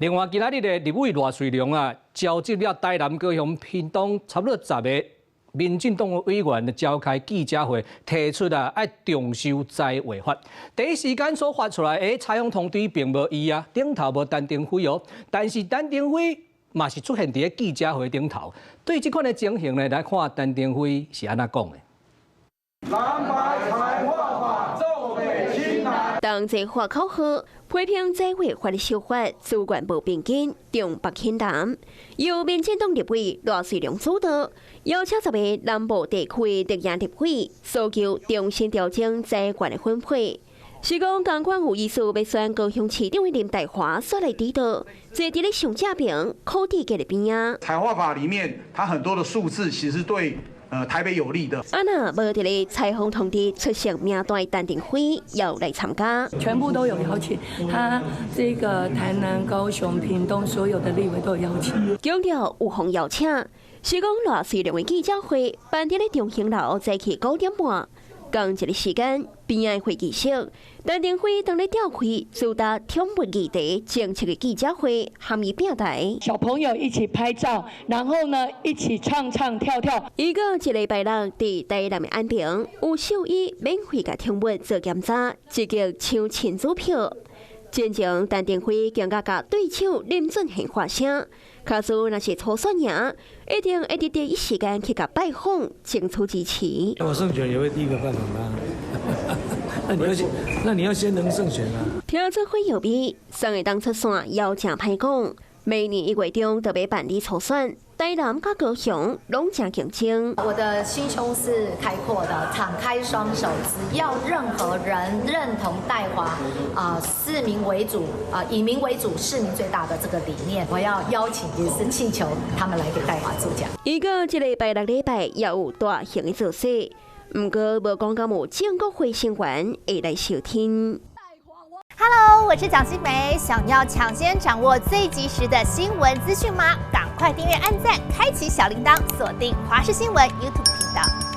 另外，今仔日的立委賴瑞隆啊，召集了台南、高雄、屏東差不多10个民進黨的委員召開記者會，提出啊愛重修災劃法。第一時間所發出來的採訪通知並無伊啊，頂頭無陳亭妃哦，但是陳亭妃嘛是出現佇咧記者會頂頭。對這款的情形呢，來看陳亭妃是按怎講的。藍白彩畫法，重北輕南。當這發口號，批評災劃法的修法，資源無平均，重北輕南。由民進黨立委賴瑞隆主導，邀請10個南部地區的綠營立委，訴求重新調整資源的分配。是講仝款有意思欲選高雄市長的林岱樺煞來指導，坐佇咧上正爿柯志杰的邊仔。彩劃法裡面，它很多的數字其實對台北有利的。啊若無佇咧採訪通知出席名單的陳亭妃也來參加。全部都有邀請，他這個台南、高雄、屏東所有的立委都有邀請。強調有予邀請，是講賴瑞隆的記者會辦佇咧中興樓，早起9點半。仝一個時間，邊仔會議室，陳亭妃當咧召開主打寵物議題政策的記者會，含伊拼台。小朋友一起拍照，然後呢一起唱唱跳跳。伊閣這禮拜六佇台南的安平，有獸醫免費共寵物做檢查，積極搶親子票。進前陳亭妃更加共對手林俊憲發聲，假使若是初選贏，一定會佇第一時間去共拜訪，爭取支持。我勝選也會第一個拜訪他。那你要先能勝選啊。聽說火藥味，雙會當出線，猶誠歹講。明年1月中就欲辦理初選，台南佮高雄攏誠競爭。我的心胸是開闊的，敞開雙手，只要任何人認同岱華啊，市民為主啊，以民為主，市民最大的這個理念，我要邀請也是慶求他們來給岱華助講。伊閣這禮拜六禮拜也有大型的造勢，毋過無講敢有正國會成員會來收聽。 Hello，我是蔣新梅。想要搶先掌握最及時的新聞資訊嗎？趕快訂閱、按讚、開啟小鈴鐺，鎖定華視新聞 YouTube 頻道。